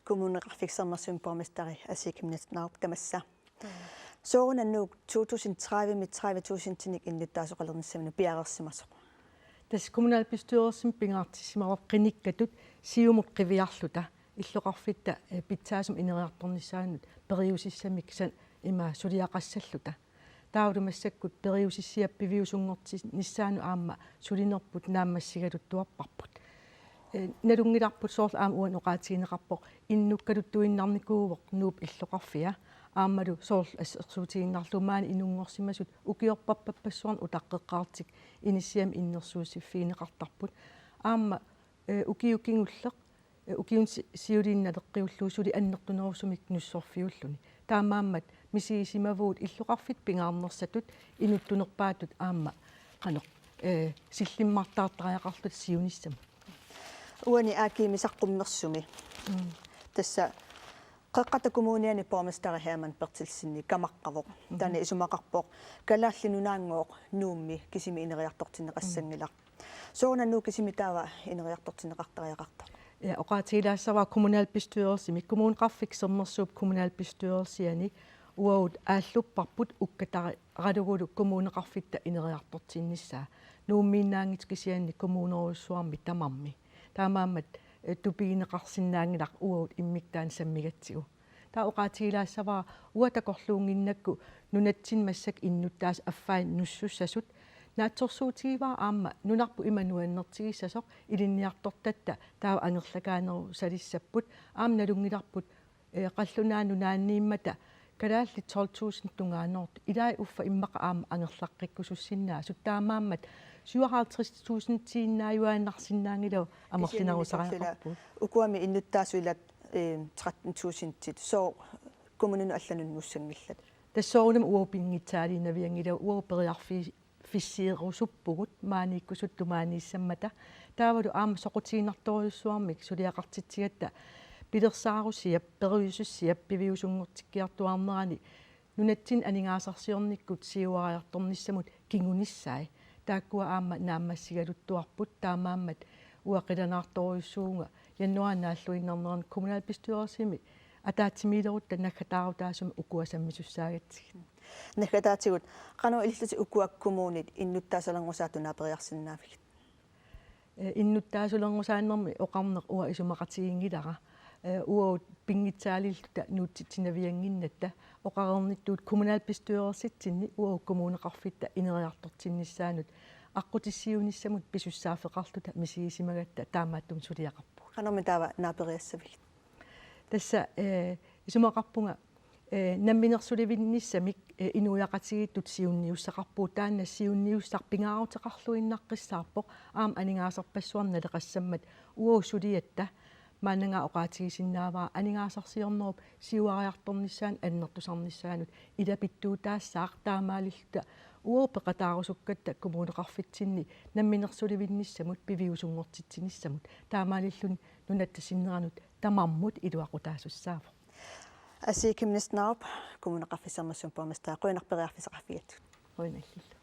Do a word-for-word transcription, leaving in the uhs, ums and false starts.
Kommuneqarfik Sermersuumi borgmesteri Asii Chemnitz Narup tamassa. Sooruna Nuuk to tusind tredive-mi tredive tusindinik innuttaasoqalernissaminut piareersimasoq? Tassa kommunalbestyrelsimi pingaartissimavoq qinikkatut Siumut qiviarluta illoqarfitta, eh, pitsaasumik ineriartornissaannut periusissamik san-, ima suliaqassalluta. Taavalu massakkut periusissiap piviusunngortinnissaanut aamma sulinerput naammassigaluttuarparput. Eh, nalunngilarput soorlu aamma uani oqaatigineqarpoq innukkaluttuinnarnikuuvoq Nuup illoqarfia. Aammalu soorlu assersuutigiinnarlugu maani inunngorsimasut ukiorpassuarni utaqqeqqaartik inissiamik innersuussiffigineqartarput. Aamma, eh, ukiut kingulleq, eh, ukiuni si-, siuliini naleqqiullugu suli annertunerusumik nussorfiulluni. Taamaammat misigisimavugut illoqarfitta pingaarnersatut inuttunerpaatut aamma qanoq, eh, sillimmartaartariaqarluta siunissamut. Uani A G-mi saqqummersumi. Mm. Tassa Qeqqata Kommuniani borgmesteri Hermann Berthelsen kamaqqavoq. Mhm. Taanna isumaqarpoq Kalaallit Nunaanngooq Nuummi kisimi ineriartortinneqassanngilaq. Sooruna Nuuk kisimi taava ineriartortinneqartariaqartoq? Ja, oqaatigilaassavara kommunalbestyrelsimi, Kommuneqarfik Sermersuup kommunalbestyrelsiani uagut aallupparput ukkatara-, -ralugulu kommuneqarfitta ineriartortinnissaa. Nuummiinnaanngitsoq kisianni kommunerujussuarmi tamarmi. Taamaammat, eh, tupigineqarsinnaanngilaq uagut immikkut taanna sammigatsigu. Taava oqaatigilaassavara uanga takorluunnginnakku nunatsinni massakkut innuttaasut affaannut nussussasut. Naatsorsuutigivara aamma nunarput ima nuannertigissasoq ilinniartortatta taava angerlakaanerusalissapput. Aamma nalunngilarput, eh, qallunaat nunaanniimmata kalaallit tolv tusind tungaannoortut. Ilai uffa immaqa aamma angerlaqqikkusussinnaasut. Taamaammat syvoghalvtreds tusindiinnaajuaannarsinnaanngilagut amerlinerusariaqarpugut. Kisianni uku-, ukuami innuttaasut ilaat, eh, tretten tusindit. Sooq kommuninut allanut nuussanngillat? Tassa soorunami uagut pinngitsaaliinnavianngilagut, uagut periarfi-, -fissierusuppugut maaniikkusutut tumaaniissammata. Taavalu aamma soqutiginartorujussuarmik suliaqartitsigatta pilersaarusiap, periusissiap piviusunngortikkiartuaarnerani nunatsinni aningaasarsiornikkut siuariartornissamut kingunissai. Taakkua aamma naammassigaluttuarput, taamaammat uanga qilanaartorujussuuvunga januaarip naalluinnarnerani kommunalbestyrelsimi ataatsimiilerutta naggataarutaasumik ukua sammisussaagatsigit. Naggataatigut, qanoq ilillutit ukua kommunit innuttaasolerngusaattut naaperiarsinnaavigit? Eh, innuttaasolerngusaanermi oqarneq uanga isumaqatiginngilara. Eh, uagut pinngitsaalilluta nuutsitsinaviannginnatta, oqareernittut kommunalbestyrelsitsinni uagut kommuneqarfitta ineriartortinnissaanut aqqutissiuunissamut pisussaaffeqarluta misigisimagatta taamaattumik suliaqarpugut. Qanormi taava naaperiassavigit? Tassa, eh, isumaqarpunga, eh, namminersulivinnissamik, eh, inuiaqatigiittut siunniussaqarpugut, taanna siunniussaq pingaaruteqarluinnaqqissaarpoq, aamma aningaasarpassuarnik naleqassammat uagut suliatta. Maannangaaq oqaatigisinnaavara aningaasarsiornerup siuariartornissaanut annertusarnissaanut ilapittuutaassaaq, taamaalilluta uagut peqataarusukkatta kommuneqarfitsinni namminersulivinnissamut piviusunngortitsinissamut, taamaalilluni nunatta sinneranut tamarmut iluaqutaasussaavoq. Asii Chemnitz Narup, Kommuneqarfik Sermersuup borgmesteri, qujanaq periarfissaqarfigatsigut. Qujanarlu.